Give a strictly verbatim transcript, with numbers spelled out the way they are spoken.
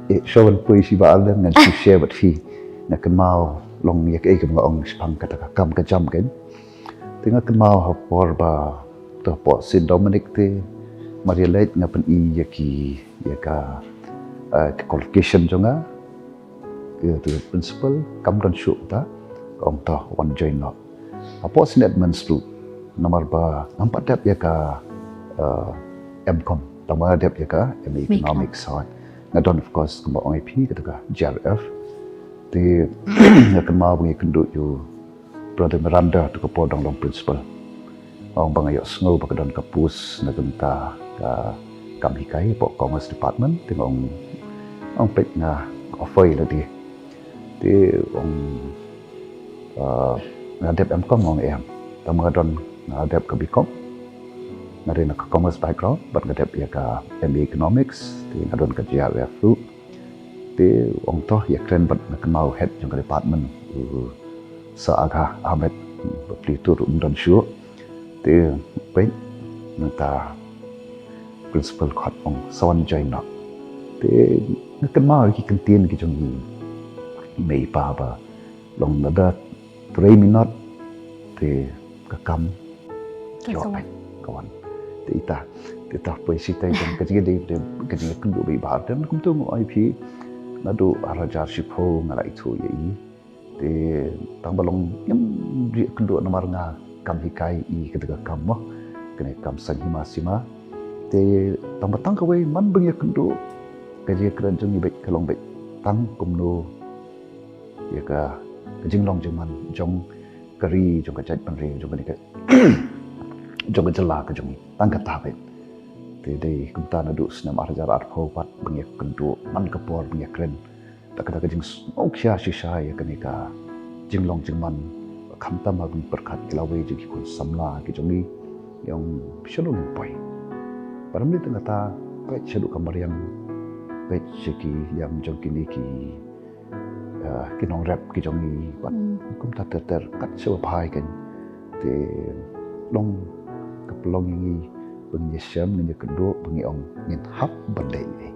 Eh, shuwa ban poi sha i Bah Ardent ngan shu share bad phi. Nga kynmaw long ïa kaei kaba nga ong shaphang kata ka kam ka jam kein. Te nga kynmaw ha por ba, to hapoh Saint Dominic te, mar ïa leit nga pyni ïa ki, ïa ka, eh, ka qualification jong nga. Ïa, to principal, kam don shuh ta, ong to wan join noh. Hapoh Saint Edmund's ruh, namar ba ngam pat dep ïa ka, eh, M Com, tang ba nga dep ïa ka M A Economics. Hooid. Nga don, of course, kumba ong ïa phi, kata ka G R F. Te nga kynmaw ba nga ïakynduh ïa u Brother Miranda, to ka por dang long principal. Ong ba nga ïohsngew ba ka don ka post na ka bynta ka kam hikai hapoh Commerce Department, te nga ong, ong peit nga offer ïa lade. Te ong, eh, nga dep M Com, ong em. Tang ba nga don, nga dep ka B Com. Nga dei na ka commerce background, bad nga dep ïa ka M A Economics, te nga don ka G R F ruh. Te ong to ïakren bad, nga kynmaw head jong ka department, u Sir Agha Ahmed, bapli tu ruh ym don shuh. Te peit nangta principal khot ong sa wan join noh. Te nga kynmaw ki kyntien ki jong i mei i pa ba long lada trei minot te ka kam ka wan, ka wan. Te ita, te ita poi sha ita jong ka jingïadei, ka jingïakynduh bad i Bah Ardent, kumta nga ong ïa phi, naduh ar hajar shiphew nga la ithuh ïa i. Te tang ba long ngam ju ïakynduh namar nga kam hikai, i kata ka kam mo, kane ka kam saiñ hima sima. Te tang ba tang kawei man ba nga ïakynduh, ka jingïakren jong i beit ka long beit tang kumno ïa ka, ka jinglong jingman jong ka ri, jong ka jaitbynriew, jong kane ka, jong ka jylla ka jong i. Tang kata beit. Te dei kumta naduh snem ar hajar arphew pat ba nga ïakynduh, man ka por ba nga ïakren da kata ka jingsngewkhia shisha ïa kane ka jinglong jingman, khamtam ha ban pyrkhat ïa lawei jong ki khun samla ki jong i, ïa ong shano ngin poi. Bad ym dei tang kata, peit shaduh ka mariang, peit sha ki ïam jong kine ki, eh, ki nongrep ki jong i, bad kumta ter ter, kat shaba phai kein. Te long ka pynlong ïa ngi ba ngin ïashem, ngin ïakynduh, ba ngi ong ngin hap ban leh ei.